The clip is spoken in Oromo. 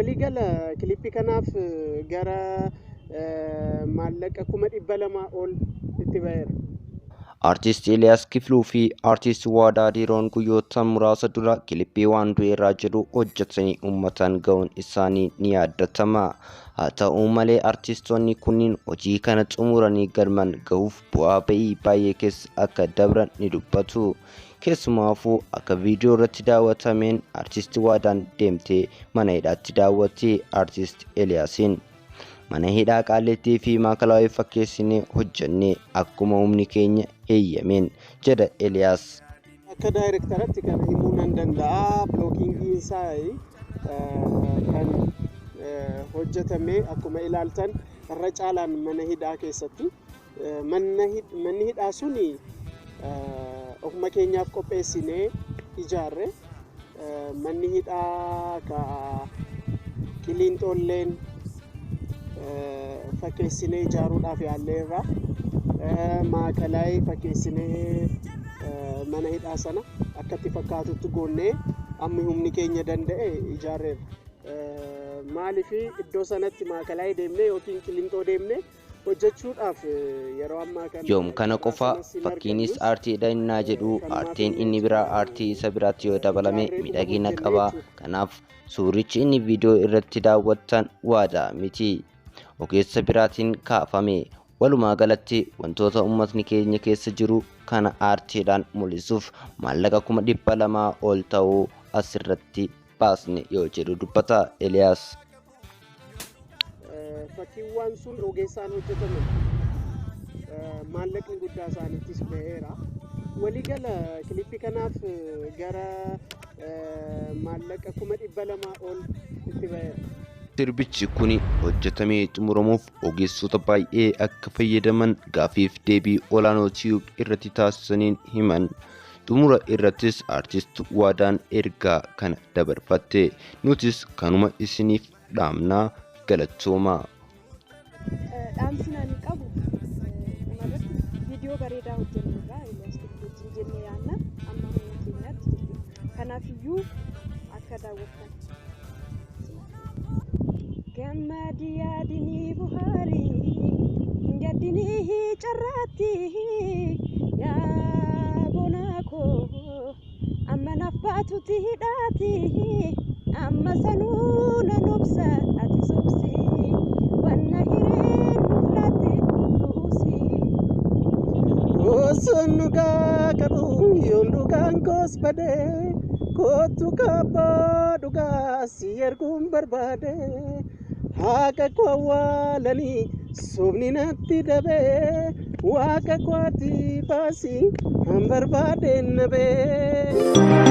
Waliigala kilippii kanaaf gara maallaqa 200,000 ol itti ba'eera. Artiist Eeliyaas Kifluu fi Artiist Waadaa Diiroon guyyoota muraasa dura kilippii Waan Du'eerraa jedhu hojjetanii uummataan ga'uun isaanii ni yaadatama. Haa ta'u malee, artiistoonni kunniin hojii kana xumuranii galmaan gahuuf bu'aa ba'ii baay'ee keessa akka dabran ni dubbatu. Keessumaafuu akka viidiyoo irratti daawwatameen Artiist Waadaan deemtee mana hidhaatti daawwatte Artiist Eeliyaasiin. Mana hidhaa Qaallittii fi Maakalaawii fakkeessinee hojjenne akkuma humni keenya heeyyameen, jedha Eeliyaas. Akka daayirektaratti kana himuu nan danda'a. Blockingiin isaa kan hojjetame akkuma ilaaltan irra caalaan mana hidhaa keessatti. Manni hidhaa suni ofuma keenyaaf qopheessinee ijaarre. Manni hidhaa ka Qiliinxoolleen fakkeessinee ijaaruudhaaf yaalleerra. Maakalaayii fakkeessinee mana hidhaa sana akkatti fakkaatutti goonnee amma humni keenya danda'e ijaarreerra. Maaliif iddoo sanatti Maakalaayii deemnee yookiin Qiliinxoo deemnee hojjechuudhaaf yeroo ammaa kana Yoom kana qofa, fakkiinis aartiidha innaa jedhu, aartiin inni biraa aartii isa biraatti yoo dabalame miidhagina qaba. Kanaaf suurichi inni viidiyoo irratti daawwattan Waadaa miti. Ogeessa biraatiin kaafame. Walumaa galatti wantoota uummatni keenya keessa jiru kana aartiidhaan mul'isuuf maallaqa 200,000 ol ta'uu asirratti baasne yoo jedhu dubbata Eeliyaas. Fakkiiwwan sun ogeessaan hojjetaman, maallaqni guddaa isaaniittis ba'eera. Waliigala kilippii kanaaf gara maallaqa 200,000 ol itti ba'eera. Sirbichi kun hojjetamee xumuramuuf ogeessota baay'ee akka fayyadaman gaafiif deebii Olaanoo Tube irratti taasisaniin himan. Xumura irrattis Artiist Waadaan ergaa kana dabarfatte. Nutis kanuma isiniif dhaamnaa, galatoomaa. Dhaamsi ani qabu dhumarratti, viidiyoo bareedaa hojjennerraa Eeliyaas wajjin jennee yaadna, amma humna keenyaatti jechuudha. Kanaafiyyuu akka daawwattan. Gammadi, yaadinii buhaarii, hin gaddinii carraatti, yaa bonaa koo, amma naaf baatutti hidhaati, amma sanuu nan obsa, ati sobsi, wanna hireen nuuf laatte buusi. Osoon dhugaa qabu, yoon dhugaan koos badee, kootu kabbaa dhugaa si erguun barbaade. Haqa koo awwaalanii sobni natti dabee, waaqa kootii baasii han barbaadeen nabee.